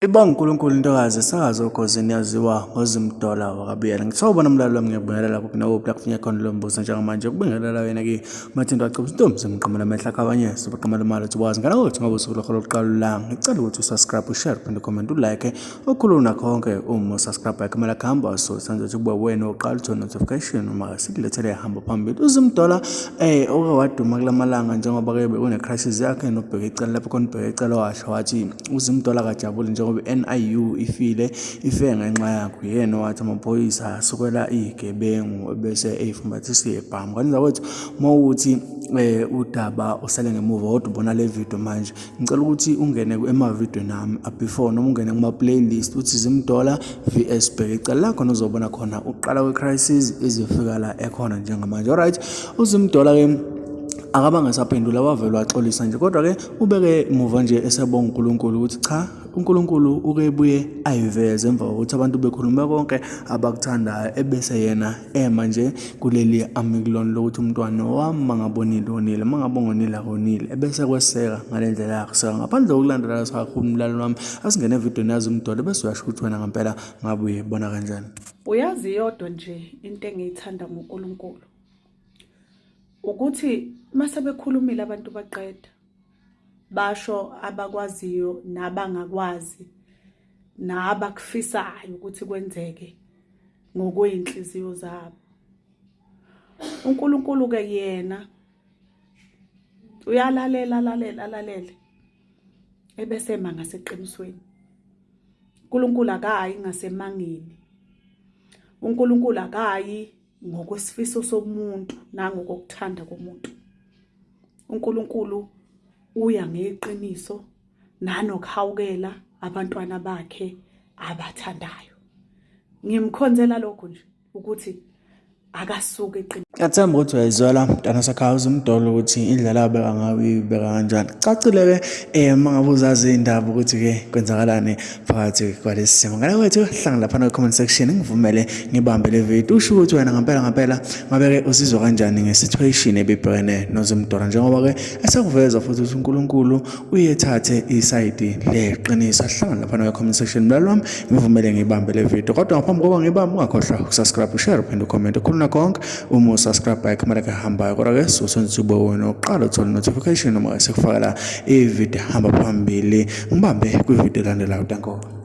Ibonga uNkulunkulu intokazi esakaza okhozini yaziwa ngoZimdola wakaBiyela. Ngithobona umlaleli wami ngiyakubingelela kuphi nakuphi la kufinye khona lo mbuzo njengamanje. Ukubingelela wena ke Mathinto acebisa intombi zemqamela amehla akabanye sebaqamela imali uthi wazi ngana ukuthi ngoba usuku lwakho lokuqala la. Ngicela ukuthi usubscribe, ushare, uphinde comment, ulike. Okhuluma nakho konke uma usubscribe yakho kuhamba so senze ukuthi kube wena oqala uthola notification uma sikulethele ihamba phambili. UZimdola oke waduma kulamalanga njengoba ke bekune crisis yakhe noBheka icala lapho khona uBheka icala washo wathi uZimdola akajabuli njengoba i-NIU ifile ife ngenxa yakhe uyena owathi amaphoyisa asukela iy'gebengu ebese eyifumbathisa ibhamu kanti zakwethu uma ukuthi udaba usale ngemuva kodwa ubona le video manje ngicela ukuthi ungene emavidweni ami before noma ungene kuma-playlist uthi Zimdola vs Bheka icala la khona uzobona khona uqala kwe-crisis izofika la ekhona njengamanje. Alright, uZimdola ke akabange esaphendula wavele waxolisa nje kodwa-ke ubeke muva nje esebonga uNkulunkulu ukuthi cha uNkulunkulu uke buye ayiveze emva kokuthi abantu bekhulume konke abakuthandayo ebese yena ema nje kuleli amikulona lokuthi umntwana wami mangabonile wonile mangabongonile akonile ebese kweseka ngale ndlela yakuseka ngaphandle kokulandela kakhulu umlaleli wami asingene evidweni yazi umdolo bese uyasho ukuthi wena ngempela ngabe uyibona kanjani. Uyazi iyodwa nje into engiyithanda ngoNkulunkulu ukuthi mase bekhulumile abantu baqeda basho abakwaziyo nabangakwazi nabakufisayo ukuthi kwenzeke ngokweyinhliziyo zabo. uNkulunkulu ke yena uyalalela alalela alalele ebese ema ngaseqinisweni. uNkulunkulu akayi ngasemangeni. uNkulunkulu akayi ngokwesifiso somuntu nangokokuthanda komuntu. uNkulunkulu uya ngeqiniso nanokuhawukela abantwana bakhe abathandayo. Ngimkhonzela lokho nje ukuthi akasuke eqiniso. Ngiyathemba ukuthi uyayizwela mntana sekhaya uZimdolo ukuthi indlela abeka ngayo uyibeka kanjani. Kucacile-ke uma ngabe uzazi iy'ndaba ukuthi-ke kwenzakalani phakathi kwalesi simo. Ngane kwethu hlangana laphana kwi-comment section ngivumele ngibambe le video usho ukuthi wena ngempela ngempela ngabe-ke uzizwa kanjani nge-situation ebibhekene noZimdolo njengoba-ke esekuveza futhi ukuthi uNkulunkulu uyethathe isayidi leqiniso. Hlangana laphana kwi-comment section mlaleli wami ngivumele ngibambe le video kodwa ngaphambi kokuba ngibambe ungakhohlwa ukusubscribe ushare uphinde ucomment ukhuluma konke uma usubscribe ikhamera yakhe ehambayo kodwa-ke susenza ube wena uqala uthole notification noma sekufakela ividiyo hamba phambili ngibambe kwividiyo elandelayo. Danko.